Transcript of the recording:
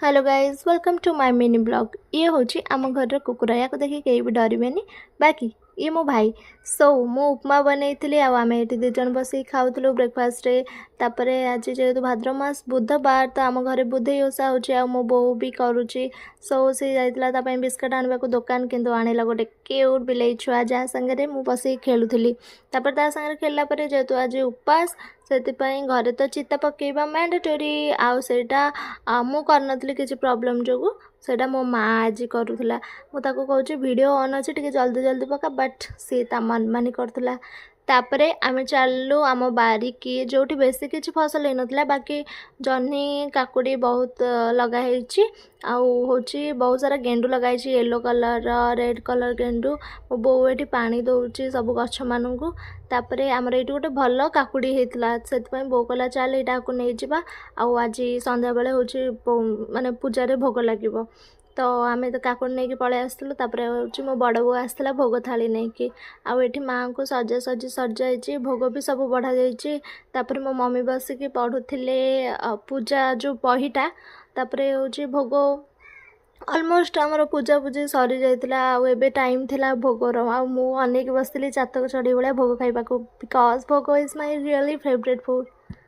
Hello guys, welcome to my mini vlog. ଇଏ ହେଉଛି ଆମ ଘରର କୁକୁର। ୟାକୁ ଦେଖି କେହି ବି ଡରିବେନି। ବାକି ଇଏ ମୋ ଭାଇ। ସୋ ମୁଁ ଉପମା ବନେଇଥିଲି ଆଉ ଆମେ ଏଠି ଦୁଇ ଜଣ ବସିକି ଖାଉଥିଲୁ ବ୍ରେକଫାଷ୍ଟରେ। ତାପରେ ଆଜି ଯେହେତୁ ଭାଦ୍ରବ ମାସ ବୁଧବାର, ତ ଆମ ଘରେ ବୁଧେଇ ଓଷା ହେଉଛି ଆଉ ମୋ ବୋଉ ବି କରୁଛି। ସୋ ସେ ଯାଇଥିଲା ତା ପାଇଁ ବିସ୍କୁଟ୍ ଆଣିବାକୁ ଦୋକାନ, କିନ୍ତୁ ଆଣିଲା ଗୋଟେ କ୍ୟୁଟ୍ ବିଲେଇ ଛୁଆ, ଯାହା ସାଙ୍ଗରେ ମୁଁ ବସିକି ଖେଳୁଥିଲି। ତାପରେ ତା ସାଙ୍ଗରେ ଖେଳିଲା ପରେ, ଯେହେତୁ ଆଜି ଉପାସ, ସେଥିପାଇଁ ଘରେ ତ ଚିତା ପକାଇବା ମ୍ୟାଣ୍ଡେଟୋରୀ। ଆଉ ସେଇଟା ମୁଁ କରିନଥିଲି କିଛି ପ୍ରୋବ୍ଲେମ୍ ଯୋଗୁଁ। ସେଇଟା ମୋ ମା ଆଜି କରୁଥିଲା। ମୁଁ ତାକୁ କହୁଛି, ଭିଡ଼ିଓ ଅନ୍ ଅଛି, ଟିକେ ଜଲ୍ଦି ଜଲ୍ଦି ପକା, ବଟ୍ ସିଏ ତା ମନମାନି କରୁଥିଲା। ତାପରେ ଆମେ ଚାଲିଲୁ ଆମ ବାରିକି, ଯେଉଁଠି ବେଶୀ କିଛି ଫସଲ ହେଇନଥିଲା, ବାକି ଜହ୍ନି, କାକୁଡ଼ି ବହୁତ ଲଗା ହେଇଛି ଆଉ ହେଉଛି ବହୁତ ସାରା ଗେଣ୍ଡୁ ଲଗା ହେଇଛି, ୟେଲୋ କଲର୍ର, ରେଡ଼୍ କଲର୍ ଗେଣ୍ଡୁ। ମୋ ବୋଉ ଏଠି ପାଣି ଦେଉଛି ସବୁ ଗଛମାନଙ୍କୁ। ତାପରେ ଆମର ଏଇଠି ଗୋଟେ ଭଲ କାକୁଡ଼ି ହେଇଥିଲା, ସେଥିପାଇଁ ବୋଉ କହିଲା, ଚାଲ ଏଇଟାକୁ ନେଇଯିବା ଆଉ ଆଜି ସନ୍ଧ୍ୟାବେଳେ ହେଉଛି ମାନେ ପୂଜାରେ ଭୋଗ ଲାଗିବ। ତ ଆମେ ତ କାକୁଡ଼ି ନେଇକି ପଳେଇ ଆସିଥିଲୁ। ତାପରେ ହେଉଛି ମୋ ବଡ଼ ବୋଉ ଆସିଥିଲା ଭୋଗ ଥାଳି ନେଇକି। ଆଉ ଏଠି ମାଆଙ୍କୁ ସଜାସଜି ସଜାଇଛି, ଭୋଗ ବି ସବୁ ବଢ଼ାଯାଇଛି। ତାପରେ ମୋ ମମି ବସିକି ପଢ଼ୁଥିଲେ ପୂଜା ଯେଉଁ ବହିଟା। ତାପରେ ହେଉଛି ଭୋଗ ଅଲମୋଷ୍ଟ ଆମର ପୂଜାପୂଜି ସରିଯାଇଥିଲା ଆଉ ଏବେ ଟାଇମ୍ ଥିଲା ଭୋଗର। ଆଉ ମୁଁ ଅନେଇକି ବସିଥିଲି ଚାତକ ଚଢ଼େଇ ଭଳିଆ ଭୋଗ ଖାଇବାକୁ, because ଭୋଗ is my really favourite food.